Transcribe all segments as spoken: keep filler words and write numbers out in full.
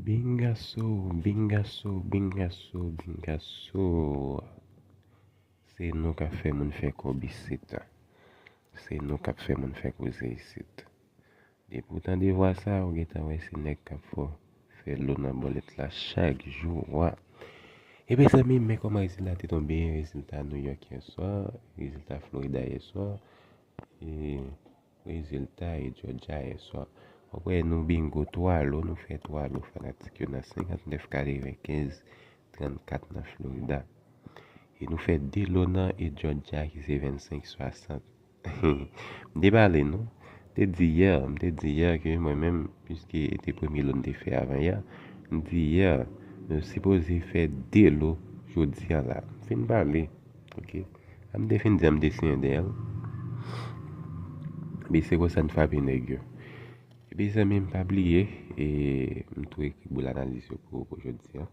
Bingaso, bingaso, bingaso, bingaso. Se nou k ap fè moun fè kòb isit. Se nou k ap fè moun fè koze isit. Depi w tande vwa sa, ou gentan wè se nèg k ap fè, fè dlo nan bòlèt la chak jou. Wa. Ebyen, zanmi, men kòman rezilta te tonbe, rezilta New York yè swa, rezilta Florida yè swa, e rezilta e Georgia yè swa. W ap wè nou bingo twa lo, nou fè twa lo fanatik yo nan senkantnèf katrevenkenz trannkat nan Florida. E nou fè de lo nan e Georgia ki se vennsenk swasant. M te pale, non? M te di yè, m te di yè ke mwen menm, piske e te premye lo m te fè avan yè, m di yè, nou sipoze fè de lo jodi a la. M fin pale, oke? A m te fin di a, m te siyen dèyè l. Epi se konsa n frape nèg yo. Epi zanmi m, pa bliye, e, m tou ekri boul analiz yo pou, pou jodi a.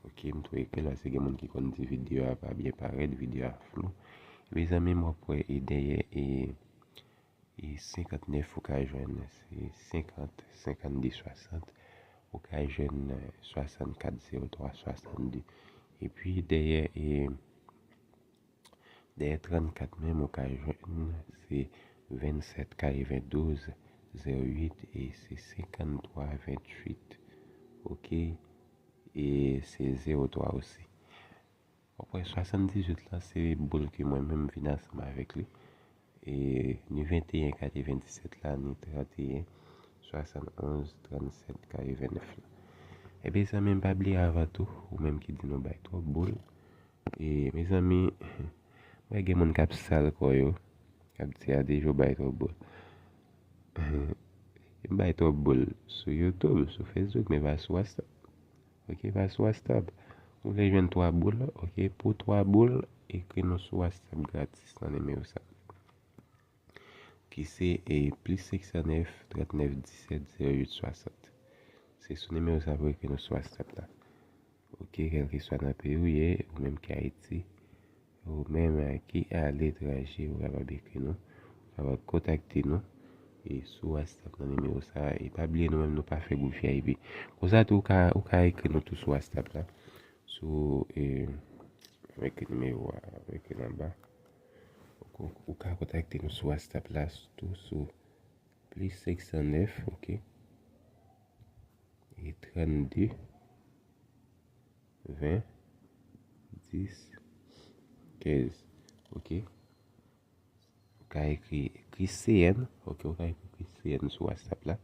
Oke, m tou ekri l, paske gen moun ki konn di videyo a pa byen parèt, videyo a flou. Epi zanmi m, w ap wè e dèyè e, e senkantnèf ou ka jwenn se senkant, senkannde, swasant, ou ka jwenn, e, swasannkat, zewo twa, swasannde. Epi dèyè e Dèyè trannkat menm, ou ka jwenn se vennsèt katrevendouz zewo uit e se senkanntwa venntuit. Oke? E se zewo twa osi. W ap wè swasanndizuit la, se boul ke mwen menm vin ansanm avèk li. E ni venteyen katrevendisèt la, ni tranteyen swasannonz trannsèt katrevennèf la. Ebyen, zanmi m, pa bliye avan tou, ou menm ki di nou bay twòp boul, E, mezanmi, m wè gen moun k ap sal kò yo, k ap di a deja w bay twòp boul. M bay twòp boul sou YouTube, sou Facebook, men pa sou WhatsApp. Oke, pa sou WhatsApp. Ou vle jwenn twa boul, oke, pou twa boul, ekri nou sou WhatsApp gratis nan nimewo sa. Ki se, e, plis senk san nèf, trant nèf, disèt, zewo uit, swasant. Se sou nimewo sa pou ekri nou sou WhatsApp la. Oke, kèlkeswa nan peyi w ye, ou menm ki Ayiti, ou menm, e, ki aletranje, ou kapab ekri nou, ou kapab kontakte nou, e, sou WhatsApp nan nimewo sa a. E pa bliye nou menm nou pa fè gwoup V I P. Konsa tou ou ka, ou ka ekri nou tou sou WhatsApp la. Sou, e, avèk nimewo a, avèk anba. Ou, ou ka kontakte nou sou WhatsApp la, tou sou plis senk san nèf, oke. E trannde, ven, dis, kenz, oke. Ou ka ekri Christian, oke, ou ka ekri Christian sou WhatsApp la.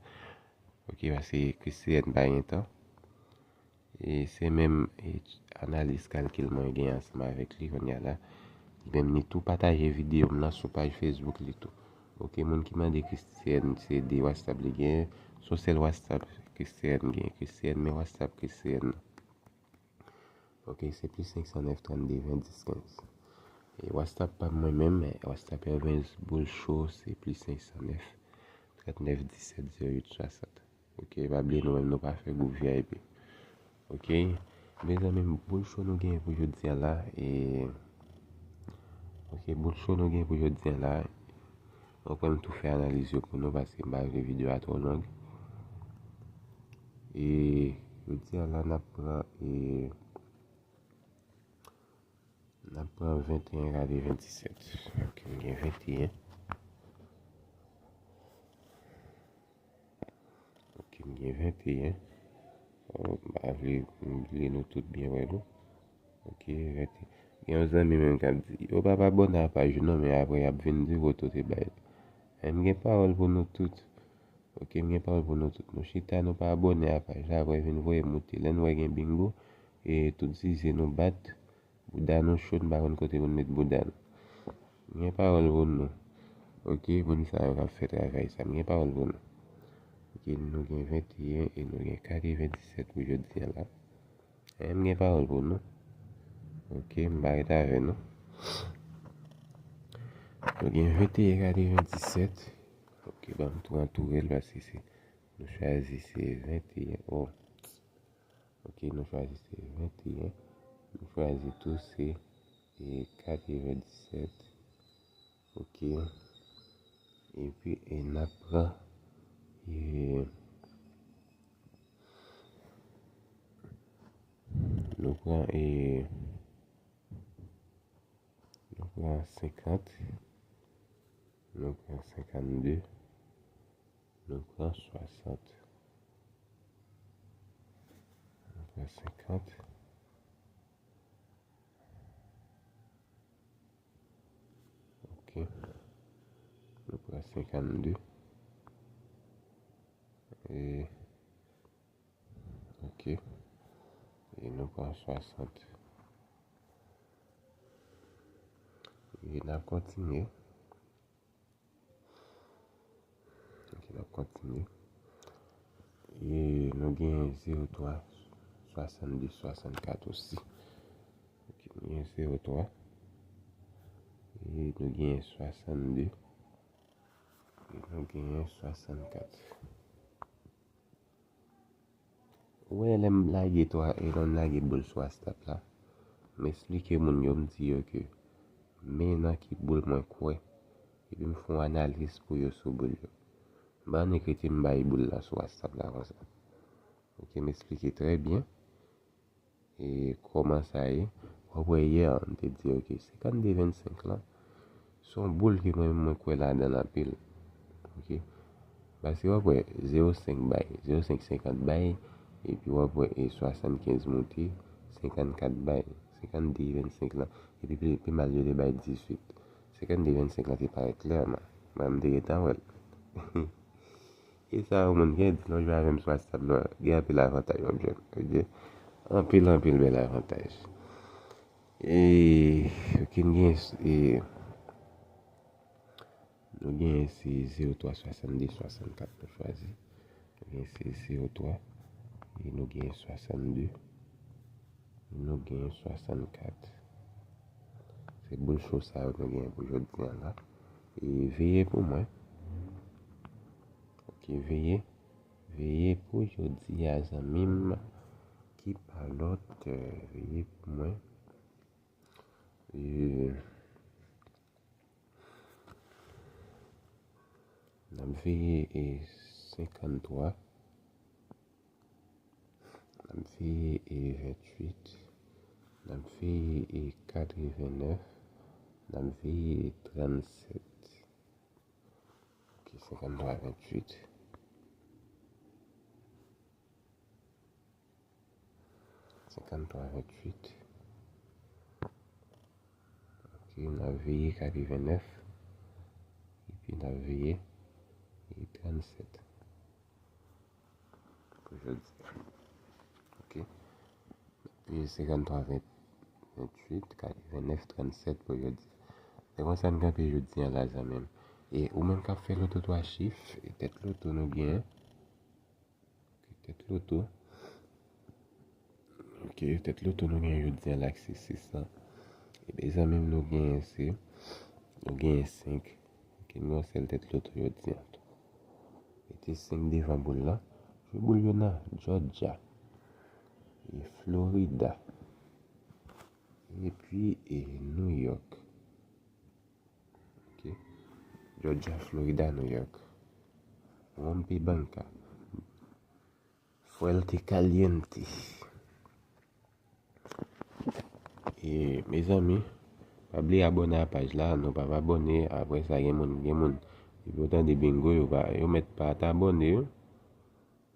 Oke, paske Christian pa gen tan. E se menm, e, analiz kalkil mwen gen ansanm avèk li kounye a la. Li menm li tou pataje videyo m nan sou paj Facebook li tou. Oke, moun ki mande Christian, se de WhatsApp li gen. Se yon sèl WhatsApp Christian gen. Christian, men WhatsApp Christian nan. Oke, se plis senk san nèf, trannde, ven, dis, kenz. E WhatsApp pa m mwen menm, men WhatsApp Hervens Boul Show, se plis senk san nèf, trant nèf, disèt, zewo uit, swasant. Oke, pa bliye nou menm nou pa fè gwoup V I P. Oke, mezanmi, boul cho nou gen pou jodi a la, e, oke, boul cho nou gen pou jodi a la. Mwen kwè m tou fè analiz yo pou nou, paske m pa vle videyo a twò long. E jodi a la, n ap pran, e, n ap pran venteyen katreventisèt. Oke, m gen venteyen. Oke, m gen venteyen. Oh, m pa vle m bliye nou tout byen wè nou. Oke, venteyen. Gen yon zanmi menm k ap di, yo p ap abòne a paj ou non, men apre y ap vin di kote w te bay. Men m gen pawòl pou nou tout. Oke, m gen pawòl pou nou tout. Nou chita, nou pa abòne a paj la, apre vin voye moute. Lè n wè gen bingo, e tout zizi nou bat, bouda nou cho, n pa konn kote pou n met bouda nou. M gen pawòl pou nou. Oke, moun sa yo k ap fè travay sa, m gen pawòl pou nou. Oke, nou gen venteyen e nou gen katreventisèt pou jodi a la. E m gen pawòl pou nou. Oke, m pa ret avè nou. Nou gen venteyen katreventisèt. Oke, ban m tou antoure l paske se, nou chwazi se venteyen. Oh. Oke, nou chwazi se venteyen. Nou chwazi tou se, e, katreventisèt. Oke. Epi, e, n ap pran, e, Pran, e, nou pran senkant, nou pran senkannde, nou pran swasant. Nou pran senkant. Ok. Nou pran senkannde. E, ok. E nou pran swasant. E n ap kontinye. Ok, n ap kontinye. E nou gen zewo twa, swasannde, swasannkat osi. Ok, nou gen zewo twa. E nou gen swasannde. E nou gen swasannkat. Ou wè, lè m lage twa, e lè m lage boul sou WhatsApp la, m esplike moun yo, m di yo ke men nan ki boul mwen kwè. Epi m fè yon analiz pou yo sou boul yo. M pa annik rete m bay boul la sou WhatsApp la konsa. Ok, m esplike trè byen. E kòman sa ye? W ap wè yè, m te di, ok, senkannde vennsenk lan, se yon boul ke mwen, mwen kwè ladan l anpil. Ok? Paske w ap wè zewo senk bay, zewo senk senkant bay, epi w ap wè e swasannkenz moute, senkannkat bay, senkannde vennsenk lan, epi pi, pi mal yo te bay dizuit. Senkannde vennsenk lan te parèt klèman. Mwen, m te gentan wè l. E sa yo moun gen, di lè w jwe avè m sou WhatsApp la, gen anpil avantaj w ap jwenn. Ok? Anpil, anpil bèl avantaj. E, ok, n gen, e, nou gen se zewo twa swasannde swasannkat nou chwazi. Nou gen se zewo twa, e nou gen swasannde, nou gen swasannkat. Se boul cho sa yo nou gen pou jodi a la. E veye pou mwen. Ok, veye. Veye pou jodi a, zanmi m. Ki pa lòt, e, veye pou mwen. E, n ap veye e senkanntwa. N ap veye e venntuit. N ap veye e katrevennèf. N ap veye e trannsèt. Ok, senkanntwa venntuit. Senkanntwa venntuit. Ok, n ap veye katrevennèf. Epi n ap veye e trannsèt. Pou jodi a. Ok. N ap veye senkanntwa venntuit, katrevennèf trannsèt pou jodi a. Se konsa n kanpe jodi a la, zanmi m. E ou menm k ap fè loto twa chif, e tèt loto nou gen. Ok, tèt loto. Ok, tèt loto nou gen jodi a la se sis san. E mezanmi, nou gen se, nou gen senk. Ok, nou gen yon sèl tèt loto jodi a tou. Mete senk devan boul la. Jwe boul yo nan Georgia. E Florida. Epi, e New York. Ok. Georgia, Florida, New York. Rompebanca. Fuerte Caliente. E, mezanmi, pa bliye abòne a paj la. Nou p ap abòne, apre sa, gen moun, gen moun, depi yo tande bingo, yo pa, yo mèt pa t abòne, wi.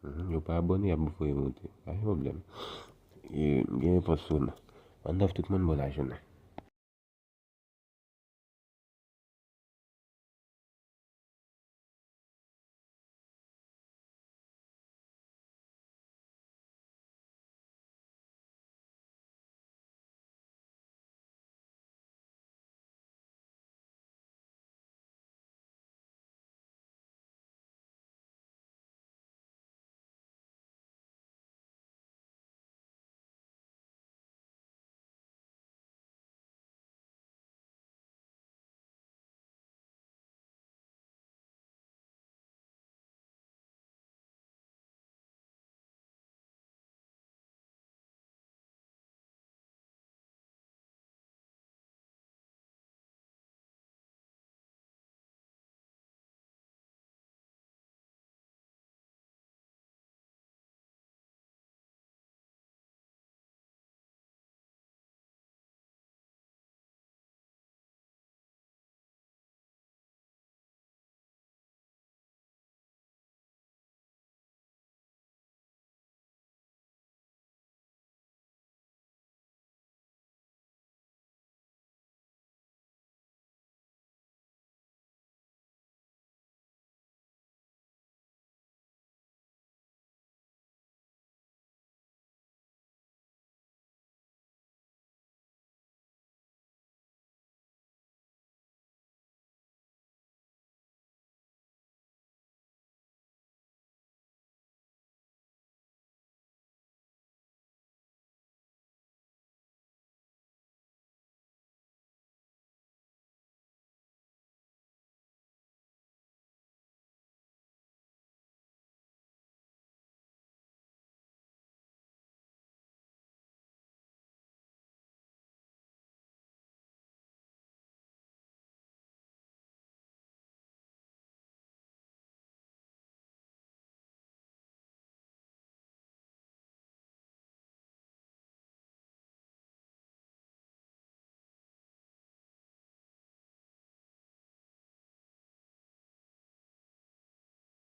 Mhm, yo pa abòne, y ap voye monte. Pa gen pwoblèm. E, m gen repons pou nou. One love tout moun, bon lajounen.